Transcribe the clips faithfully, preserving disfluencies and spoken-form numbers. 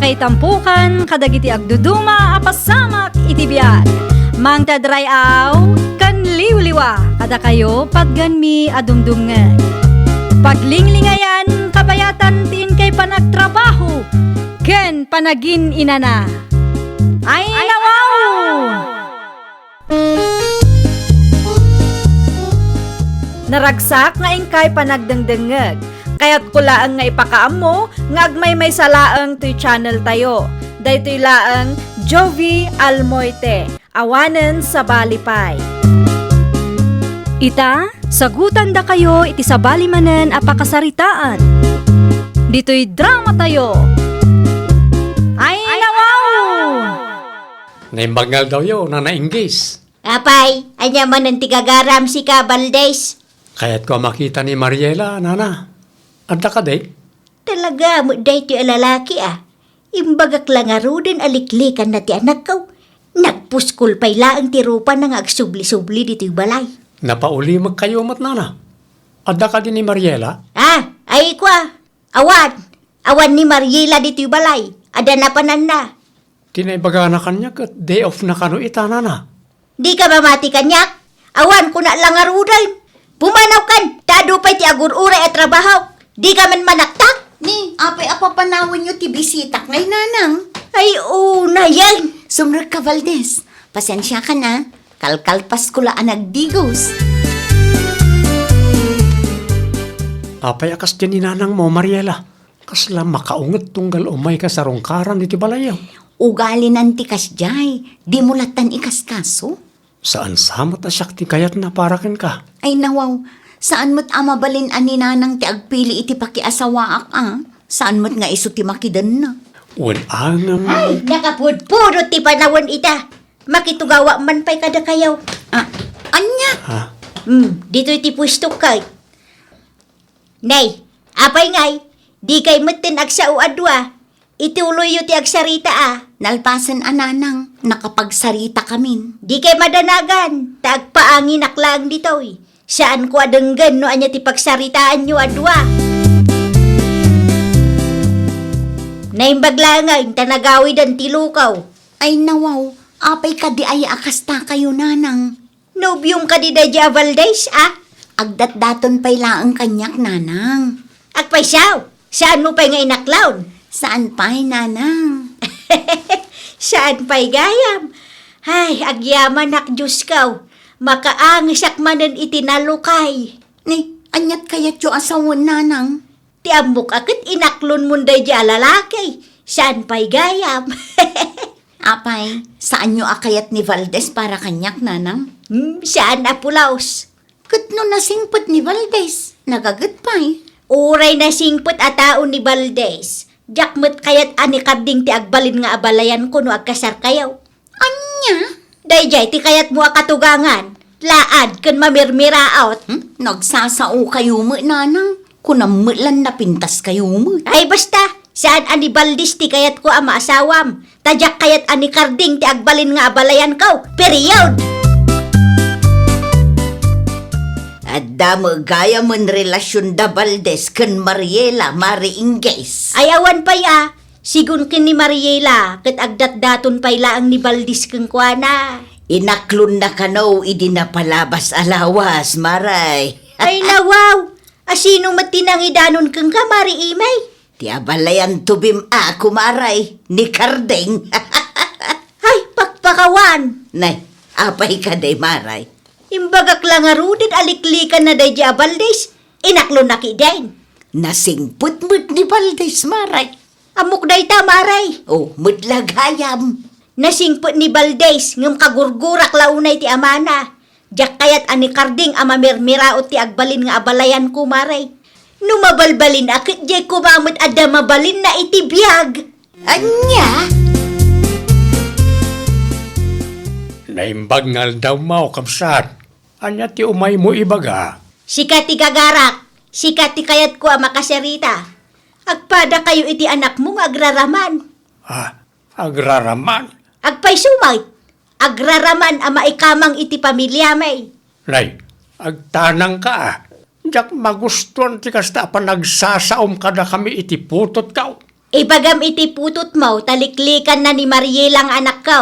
Ay tampukan kadagiti agduduma a pasamak iti biag. Mangted ray-aw ken liwliwa kadakayo patgenmi a dumdumngeg. Paglinglingayan kabayatan ti inkay panagtrabaho ken panagin-inana. Ay, nawaw! Naragsak nga inkay panagdengdengngeg. Kayatko laeng nga ipakaammo nga agmaymaysa laeng toy channel tayo. Daytoy laeng Jovie Almoite, awanen sabali pay. Ita, sagutandakayo iti sabali manen a pakasaritaan. Ditoy drama tayo. Ay, nawaw! Naimbag nga aldawyo, Nana Inggis. Apay, ania manen ti gagaram sika, Valdez? Kayatko a makita ni Mariela, Nana. Adda kadi? Talaga met daytoy a lalaki, a. Imbagak la ngaruden a liklikanna ti anakko. Nagpuskol pay laeng ti rupana nga agsubli-subli ditoy balay. Napaulimekkayo met, Nana. Adda kadi ni Mariela? Ah, ay kua. Awan. Awan ni Mariela ditoy balay. Adda napananna. Ti naibagana kaniak ket day off na kano ita, Nana. Dika mamati kaniak? Awan, kuna la ngaruden. Pumanawkan, ta adu pay ti agur-uray a trabahok. Dika man manaktak? Ni, apay a papanawenyo ti bisitak ngay, Nanang? Ay, unayen. Sumrekka, Valdez. Pasensiakan, a. Kalkalpasko la a nagdigos. Apay a kasdiay ni Nanangmo, Mariela? Kasla makaunget tunggal umayka sarungkaran iti balayyo. Ugalinan ti kasdiay, dimo lattan ikaskaso. Saan sa met a siak ti kayatna para kenka. Ay, nawaw, saan met a mabalin a ni Nanang ti agpili iti pakiasawaak, a? Saan met nga isu ti makidenna? Wen, angam. Ay, nakapudpudot ti panawen ita. Makitugawak man pay kadakayo. Ah, ania? Ha? Hmm, ditoy ti puestok kay. Nay, apay ngay, dikay metten agsao a dua. Ituloyyo ti agsarita a. Nalpasen a, Nanang, nakapagsarita kamin. Dikay madanagan, ta agpaanginak laeng ditoy. Saanko a denggen no ania ti pagsaritaanyo a dua. Naimbag laeng ngay, ta nagawiden ti lukaw. Ay nawaw, apay kadi aya a kastakayo, Nanang? Nobiom kadi daydiay a Valdez, a? Agdatdaton pay laeng kaniak, Nanang. Agpayso, saanmo pay nga inaklon? Saan pay, Nanang? Saan pay gayam? Ay, agyamanak, Diosko. Makaangesak manen iti nalukay. Ni, aniat kayatyo a sawen, Nanang? Ti ammok a ket inaklonmon daydiay a lalaki, saan pay gayam? Apay, saanyo a kayat ni Valdez para kaniak, Nanang? Hmm, saan a pulos. Ket no nasingpet ni Valdez, nagaget pay. Uray nasingpet a tao ni Valdez, diak met kayat a ni Karding ti agbalin nga abalayanko no agkasarkayo. Ania? Daydiay ti kayatmo a katugangan, laad ken mamirmiraot. Hmm? Nagsasaokayo met, Nanang. Kunam met lan napintaskayo met. Ay, basta, saan a ni Valdez ti kayatko a maasawam. Ta diak kayat a ni Karding ti agbalin nga abalayanko. Period! Adda met gayamen relasionda Valdez ken Mariela, Mari Inggis. Ay, awan pay a. Sigun ken ni Mariela, ket agdatdaton pay laeng ni Valdez kenkuana. Inaklonna kano idi napalabas a lawas, Maray. Ay, nawaw! Asino met ti nangidanon kenka, Mari Imay? Ti abalayan tubim a, Kumaray, ni Karding. Ay, pakpakawan! Nay, apay kadi, Maray? Imbagak la ngaruden a liklikanna daydiay a Valdez, inaklonna ketdin. Nasingpet met ni Valdez, Maray. Ammok dayta, Maray. O, met la gayam. Nasingpet ni Valdez, ngem kagurgurak la unay ti amana. Diak kayat a ni Karding a mamirmiraot ti agbalin nga abalayanko, Maray. No mabalbalin a ketdiay koma met adda mabalinna iti biag. Ania? Naimbag nga aldawmo, kabsat. Ania ti umaymo ibaga? Sika ti gagarak, sika ti kayatko a makasarita. Agpadakayo iti anakmo nga agraraman. Ah, agraraman? Agpayso met, agraraman a maikamang iti pamiliami. Nay, agtanangka a. Diak magustuan ti kasta a panagsasaom kadakami iti putotko. Ibagam iti putotmo ta liklikanna ni Mariela nga anakko.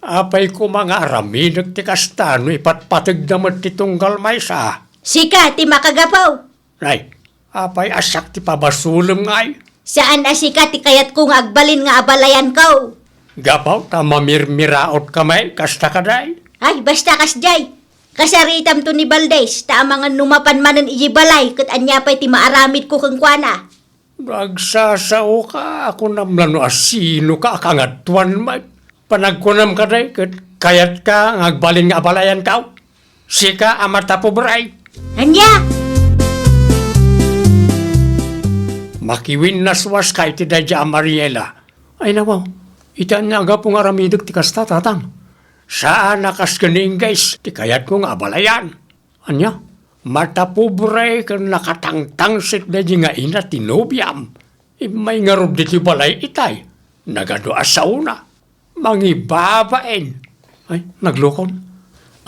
Apay koma nga aramidek ti kasta no ipatpategda met ti tunggal maysa? Sika ti makagapu. Nay, apay a siak ti pabasolem ngay? Saan a sika ti kayatko nga agbalin nga abalayanko. Gapu ta mamirmiraotka met kasta kadi? Ay, basta kasdiay. Kasaritamto ni Valdez, ta amangan no mapan manen idiay balay ket ania pay ti maaramidko kenkuana. No agsasaoka, a kunam la no asinoka a kangatuan met. Panagkunam kadi ket kayatka nga agbalin nga abalayanko? Sika a matapobre. Ania? Makiwinnaswaska iti daydi a Mariela. Ay, nawaw. Iti ania a gapu nga aramidek ti kasta, tatang? Saan a kas ken ni Inggis ti kayatko nga abalayan. Ania? Matapobre ken nakatangtangsit daydi nga ina ti nobiam. Immay ngarud ditoy balay itay. Nagadu a saona. Mangibabain. Ay, naglukon.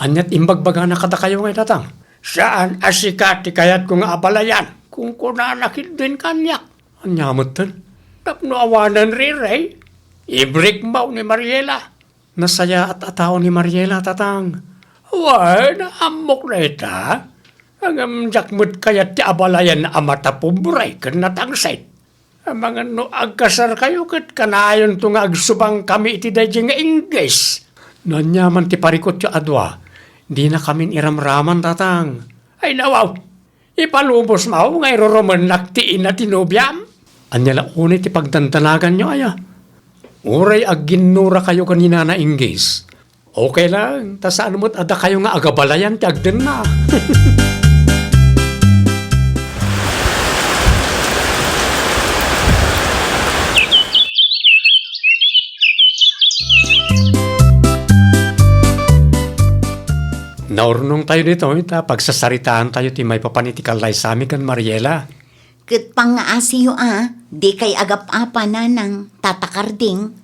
Ania ti imbagbagana kadakayo ngay, tatang? Saan a sika ti kayatko nga abalayan, kunkunana ketdin kaniak. Ania metten? Tapno awanen rirey, ibrikmo ni Mariela. Nasayaat a tao ni Mariela, tatang. Wen, ammok dayta. Ngem diak met kayat ti abalayan a matapobre ken natangsit. Amangan no agkasarkayo ket kanayonto nga agsubangkami iti daydi nga Inggis. No ania man ti parikutyo a dua, dinakamin iramraman, tatang. Ay, nawaw! Ipalubosmo nga irurumennak ti ina ti nobiam. Ania la unay ti pagdandanaganyo, aya? Uray agginnurakayo ken ni Nana Inggis. Okay lang, ta saan met a dakayo nga agabalayan ti agdenna. Naurnongtayo ditoy ta pagsasaritaantayo ti maipapan iti kallaysami ken Mariela. Ket pangngaasiyo a, dikay agap-apa, Nanang, Tata Karding.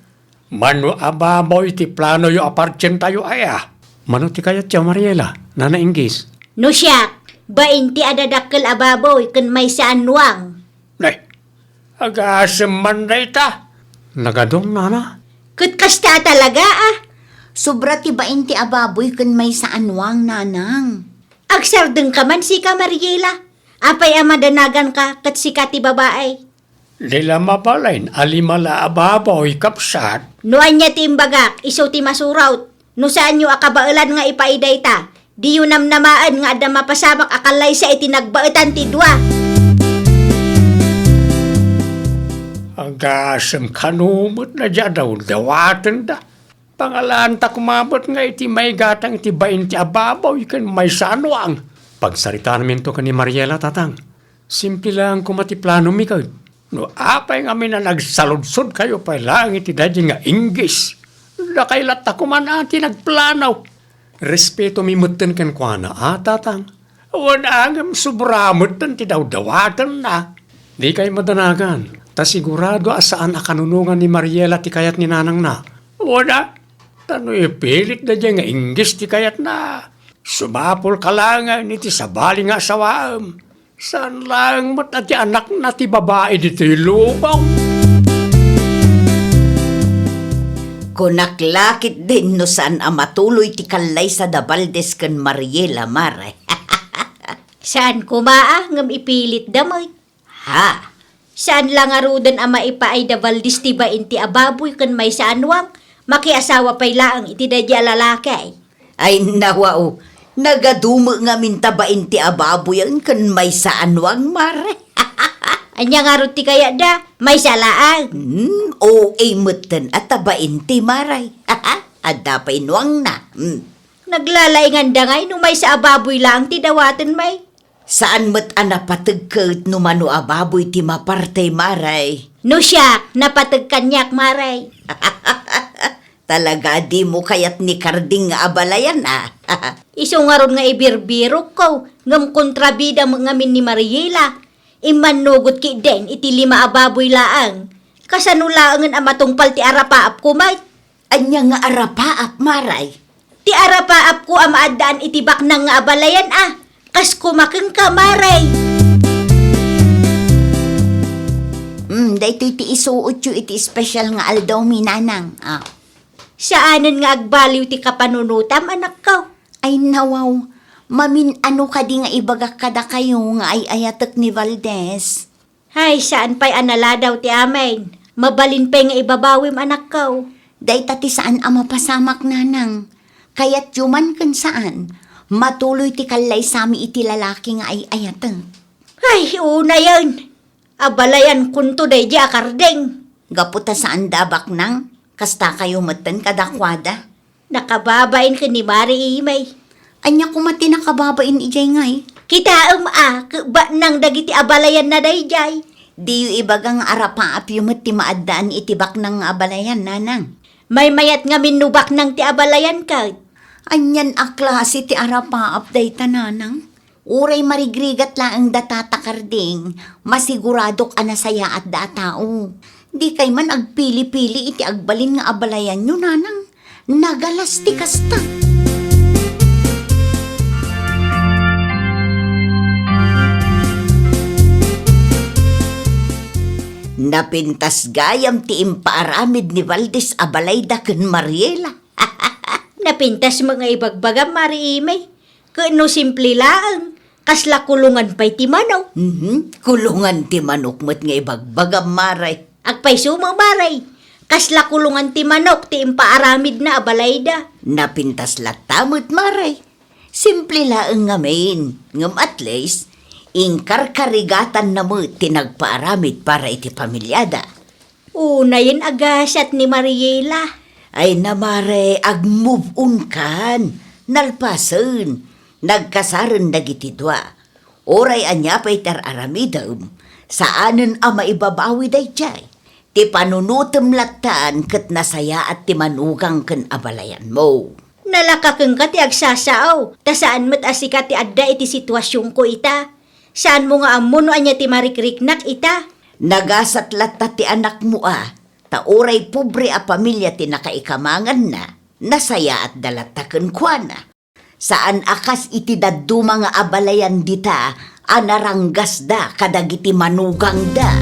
Mano a baboy ti planoyo a partientayo aya? Mano ti kayatyo, Mariela, Nana Inggis? No siak, bain ti adadakkel a baboy ken maysa a nuang. Nay, agasem man dayta. Nagadun, Nana. Ket kasta a talaga, a. Sobra ti bain ti a baboy ken maysa a nuang, Nanang. Agsardengka man sika, Mariela. Apay a madanaganka ket sika ti babai? Di la mabalin a lima la a baboy, kabsat. No ania ti imbagak, isu ti masurot. No saanyo a kabaelan nga ipaay dayta, diyo namnamaen nga adda mapasamak a kallaysa iti nagbaetan ti dua. Agasem kano met daydi a dawdawatenda. Pangalaanta koma met nga iti maigatang iti bain ti a baboy ken maysa a nuang. Pagsaritaanminto ken ni Mariela, tatang. Simple laeng koma ti planomi ket. No apay ngamin a nagsaludsodkayo pay laeng iti daydi nga Inggis, dakay latta koma ti nagplano. Respetomi metten kenkuana, a, tatang. Wen a ngem sobra metten ti dawdawatenna. Dikay madanagan, ta sigurado a saan a kanunongan ni Mariela ti kayat ni nanangna. Wen a, ta no ipilit daydiay nga Inggis ti kayatna, sumapulka laengen iti sabali nga asawaem. Saan laeng met a ti anakna ti babai ditoy lubong. Kunak la ketdin no saan a matuloy ti kallaysa da Valdez ken Mariela, Mare. Saan koma a ngem ipilitda met. Ha? Saan la ngaruden a maipaay da Valdez ti bain ti a baboy ken maysa a nuang, makiasawa pay laeng iti daydi a lalaki. Ay, nawaw, nagadu met ngamin ta bain ti a baboy ken maysa a nuang, Mare. Ania ngarud ti kayatda? Maysa laeng. Hmm, O A metten a ta bain ti Mare. Adda pay nuangna. Hmm. Naglalainganda ngay no maysa a baboy laeng ti dawaten, may. Saan met a napateg ket no mano a baboy ti maparte, Mare. No siak, napateg kaniak, Mare. Talaga dimo kayat ni Karding nga abalayan, a? Isu ngarud nga ibirbirokko, ngem kontrabida met ngamin ni Mariela. Immannugot ketdin iti lima a baboy laeng. Kasano laengen a matungpal ti arapaapko, may? Ania nga arapaap, Mare? Ti arapaapko a maaddaan iti baknang nga abalayan, a. Kas koma kenka, Mare. Mm, daytoy ti isuotyo iti special nga aldaw mi, Nanang. Ah. Saanen nga agbaliw ti kapanunotam, anakko. Ay, nawaw. Mamin-ano kadi nga ibagak kadakayo nga ay-ayatek ni Valdez? Hay, saan pay a naladaw ti amin. Mabalin pay nga ibabawim, anakko. Dayta ti saan a mapasamak, Nanang. Kayatyo man ken saan, matuloy ti kallaysami iti lalaki nga ay-ayatek. Ay, unayen. Abalayankonto daydiay a karding. Gapu ta saan da a baknang, kasta kayo metten kadakuada. Nakababain ken ni Mari Imay. Ania koma ti nakababain idiay ngay? Kitaem a, ket baknang dagiti abalayanna daydiay. Diyo ibaga nga arapaapyo met ti maaddaan iti baknang nga abalayan, Nanang. Maymayat ngamin no baknang ti abalayan ket. Anian a klase ti arapaap dayta, Nanang? Uray marigrigat laeng da Tata Karding, masiguradok a nasayaat da a tao. Dikay man agpili-pili iti agbalin nga abalayanyo, Nanang. Nagalas ti kasta. Napintas gayam ti impaaramid ni Valdez a balayda ken Mariela. Napintas met nga ibagbagam, Mari Imay. Ket no simple laeng, kasla kulongan pay ti manok. Mhm. Kulongan ti manok met nga ibagbagam, Mare. Agpayso met, Mare. Kasla kulongan ti manok ti impaaramidna a balayda. Napintas latta met, Mare. Simple laeng ngamin, ngem at least, inkarkarigatanna met ti nagpaaramid para iti pamiliada. Unayen a gasat ni Mariela. Ay na, Mare, ag-move on kan. Nalpasen. Nagkasaren dagiti dua. Uray ania pay ti ar-aramidem, saanen a maibabawi daydiay. Ti panunotem lattan ket nasayaat ti manugang ken abalayanmo. Nalaka kenka ti agsasao, ta saan met a sika ti adda iti situasionko ita. Saanmo nga ammo no ania ti marikriknak ita. Nagasat latta ti anakmo a, ta uray pobre a pamilia ti nakaikamanganna, nasayaatda latta kenkuana. Saan a kas iti dadduma nga abalayan dita a naranggasda kadagiti manugangda.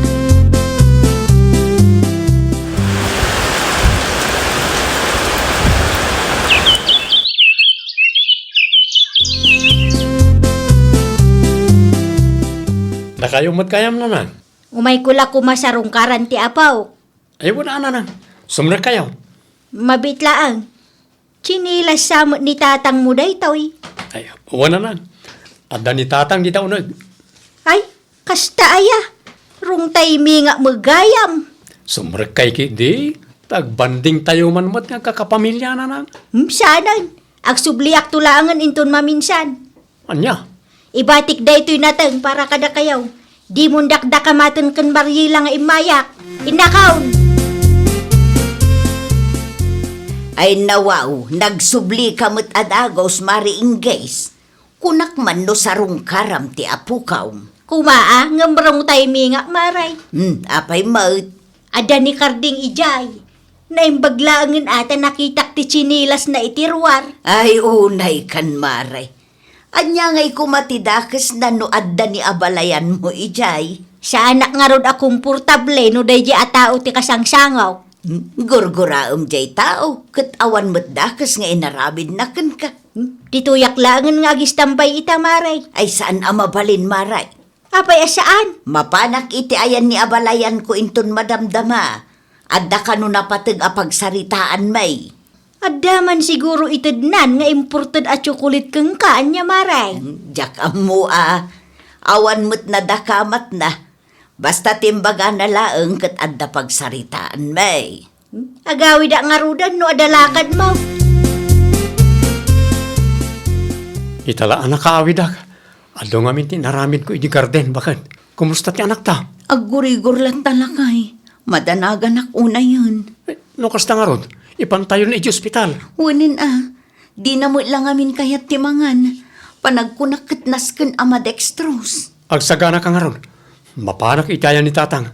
Dakayo met gayam, Nanang. Umayko la koma sarungkaran ti apok. Ay, wen a, Nanang. Sumrekkayo. Mabiit laeng. Tsinilas sa met ni tatangmo daytoy. Ay, wen, Nanang. Adda ni tatang dita uneg. Ay, kasta aya. Rungtaymi nga met gayam. Sumrekkay ketdi. Ta agbandingtayo man met nga kakapamilia, Nanang. Hmm, saanen. Agsubliakto laengen inton maminsan. Ania? Ibatik daytoy nateng para kadakayo. Dimon dakdakamaten ken Mariela nga immayak. Innakon! Ay, nawaw, nagsublika met a dagus, Mari Inggis. Kunak man no sarungkaram ti apokam. Koma a, ngem rungtaymi nga, Mare. Hmm, apay met? Adda ni Karding idiay. Naimbag laengen a ta nakitak ti tsinilasna iti ruar. Ay, unay kan, Mare. Ania ngay koma ti dakesna no adda ni abalayanmo idiay? Saanak ngarud a komportable no daydiay a tao ti kasangsangok. Hmm, gurguraem diay tao, ket awan met dakes nga inaramidna kenka. Hmm, ditoyak laengen nga agistambay ita, Mare. Ay, saan a mabalin, Mare. Apay a saan? Mapanak iti ayan ni abalayanko inton madamdama. Adda kano napateg a pagsaritaanmi? Adda man siguro itednan nga imported a tsukulit kenka, ania, Mare? Hmm, diak ammo a. Awan met nadakamatna. Basta ti imbagana laeng ket adda pagsaritaanmi. Agawidak ngaruden no adda lakadmo. Ita la a nakaawidak. Adu ngamin ti inaramidko idi garden, baket. Kumusta ti anakta? Aggurigor latta, lakay. Madanaganak unayen. Eh, no kasta ngarud, ipantayon iti ospital. Wen a, dina met la ngamin kayat ti mangan. Panagkunak ket nasken a madextrose. Agsagana ka ngarud. Mapanak iti ayan ni tatang.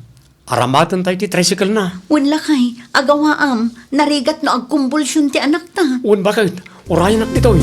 Aramatentayo ti tricycle na. Wen lakay, agawaam, narigat no agkumbulsion ti anakta. Wen baket, urayenak ditoy.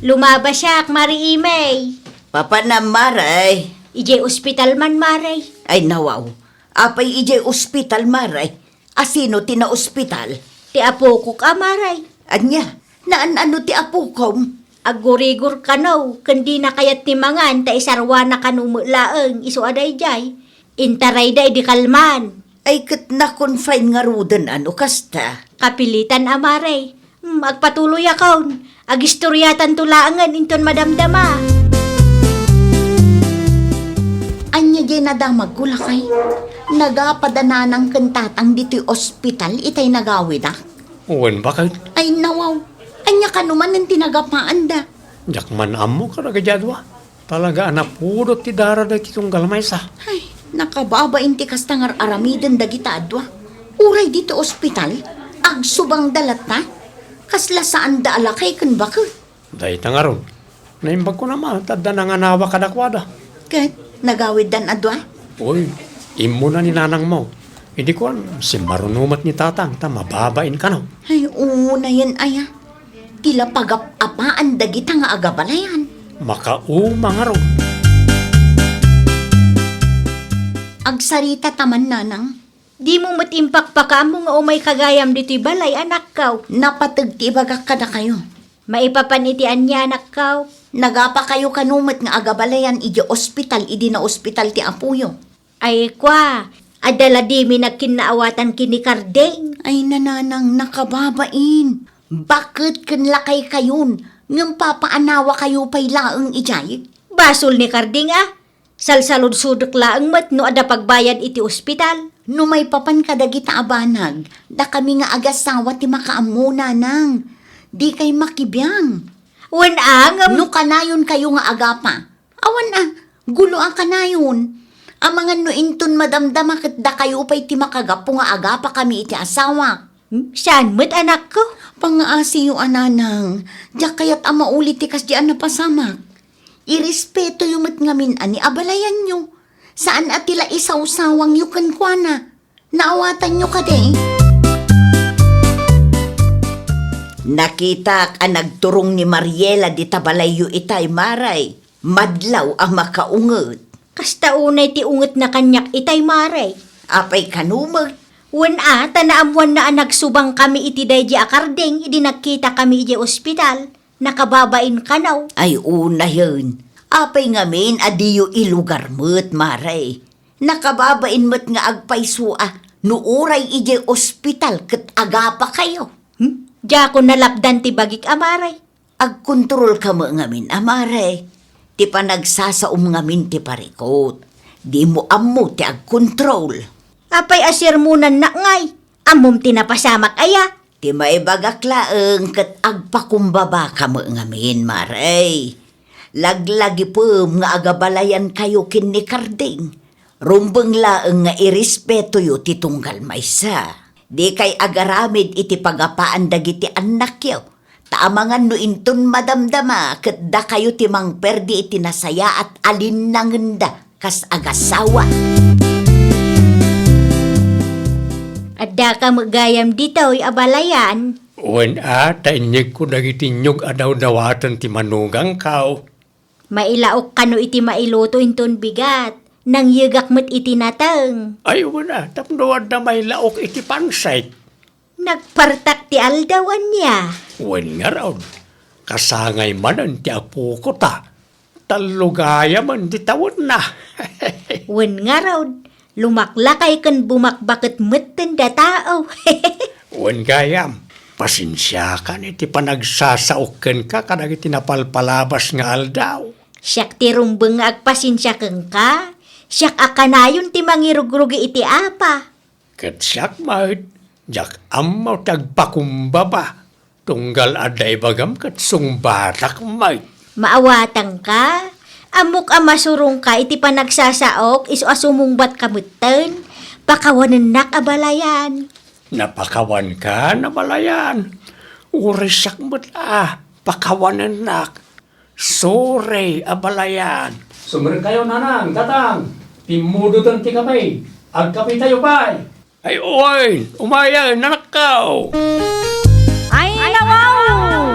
Lumabasiak, Mari Imay. Papanam, Mare. Idiay ospital man, Mare. Ay, nawaw. Apay idiay ospital, Mare? Asino ti naospital? Ti apokok a, Mare. Ania? Naan-ano ti apokom? Aggurigor kano, ken dina kayat ti mangan ta isarwana kano met laeng isu a daydiay. Intarayda idi kalman. Ay, ket na-confine ngaruden a no kasta? Kapilitan a, Mare. Hmm, agpatuloyakon. Agistoryatanto laengen inton madamdama. Ania diay nadamagko, lakay? Nagapa da nanang ken tatang ditoy ospital itay nagawidak? Wen, baket? Ay, nawaw. Ania kano manen ti nagapaanda? Diak man ammo kadagiti adua. Talaga a napudot ti dara dagiti tunggal maysa. Ay, nakababain ti kasta nga ar-aramiden dagita adua. Uray ditoy ospital, agsubangda latta. Kasla saanda a lakay ken baket. Dayta ngarud, naimbagko na met adda nanganawa kadakuada. Ket nagawiddan a dua? Uy, immuna ni nanangmo. Idi kuan, simmaruno met ni tatang ta mababain kano. Ay, unayen aya. Ti la pagap-apaan dagita nga agabalayan. Makauma ngarud. Agsarita ta man, nanang. Dimo met impakpakaammo nga umayka gayam ditoy balay, anakko. Napateg ti ibagak kadakayo. Maipapan iti ania, anakko? Nagapakayo kano met nga agabalayan idiay ospital idi naospital ti apoyo. Ay, kua, adda la dimi nagkinnaawatan ken ni Karding. Ay, nanang, nakababain. Baket ken lakaykayon, ngem papaanawakayo pay laeng idiay? Basol ni Karding a. Salsaludsodek laeng met no adda pagbayad iti ospital. No maipapan kadagita a banag, dakami nga agasawa ti makaammo, nanang. Dikay makibiang. Wen a, ngem no kanayonkayo nga agapa, awan a, gulo a kanayon. Amangan no inton madamdama ket dakayo pay ti makagapu nga agapakami iti asawak. Hmm? Saan met, anakko? Pangngaasiyo a, nanang. Diak kayat a mauli ti kasdi a napasamak. Irespetoyo met ngamin a ni abalayanyo. Saan a ti la isawsawangyo kenkuana. Naawatanyo kadi? Nakitak a nagturong ni Mariela dita balayyo itay, Mare. Madlaw a makaunget. Kasta unay ti ungetna kaniak itay, Mare. Apay kano met? Wen a, ta naammoanna a nagsubangkami iti daydi a Karding idi nagkitakami idiay ospital. Nakababain kano. Ay, unayen. Apay ngamin a diyo ilugar met, Mare? Nakababain met nga agpayso a no uray idiay ospital ket agapakayo. Hmm? Diakon nalapdan ti bagik a, Mare. Agkontrolka met ngamin a, Mare. Ti panagsasaom ngamin ti parikut. Dimo ammo ti agkontrol. Apay a sermonannak ngay? Ammom ti napasamak aya? Ti maibagak laeng ket agpakumbabaka met ngamin, Mare. Laglagipem nga agabalayankayo ken ni Karding. Rumbeng laeng nga irespetoyo ti tunggal maysa. Dikay agaramid iti pagapaan dagiti annakyo, ta amangan no inton madamdama ket dakayo ti mangperdi iti nasayaat a linnangenda kas agasawa. Addaka met gayam ditoy a balayan? Wen a, ta inyegko dagiti innyog a dawdawaten ti manugangko. Mailaok kano iti mailuto inton bigat. Nangyegak met iti nateng. Ay, wen a, tapno adda mailaok iti pansit. Nagpartak ti aldaw, ania? Wen ngarud, kasangay manen ti apoko ta. Tallo gayamen ti tawenna. Wen ngarud, lumaklakay ken bumakbaket metten datao. Wen gayam, pasensiakan iti panagsasaok kenka kadagiti napalpalabas nga aldaw. Siak ti rumbeng nga agpasensia kenka. Siak a kanayon ti mangirugrugi iti apa. Ket siak met, diak ammo ti agpakumbaba. Tunggal adda ibagam ket sungbatak met. Maawatanka? Ammok a masurongka iti panagsasaok isu a sumungbatka metten. Pakawanennak a balayan. Napakawanka a balayan. Uray siak met a pakawanennak. Sorry, abalayan. Sumrekkayo, nanang, tatang. Pimmudoten ti kape. Agkapetayo pay. Ay, uy, umayen, nanakko. Ay, nawaw!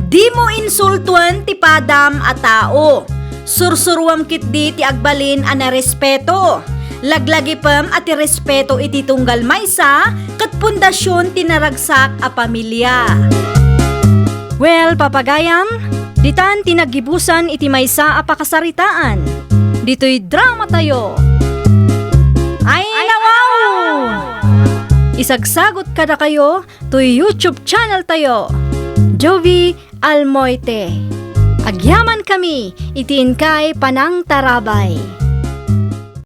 Dimo insultoen ti padam a tao. Sursuruam ketdi ti agbalin a narespeto. Laglagipem a ti respeto iti tunggal maysa ket pundasion ti naragsak a pamilia. Well, papagayam, ditan ti naggibusan iti maysa a pakasaritaan. Ditoy dramatayo. Ay, nawaw! Isagsagot kadakayo toy YouTube channel tayo, Jovie Almoite. Agyamankami iti inkay panangtarabay.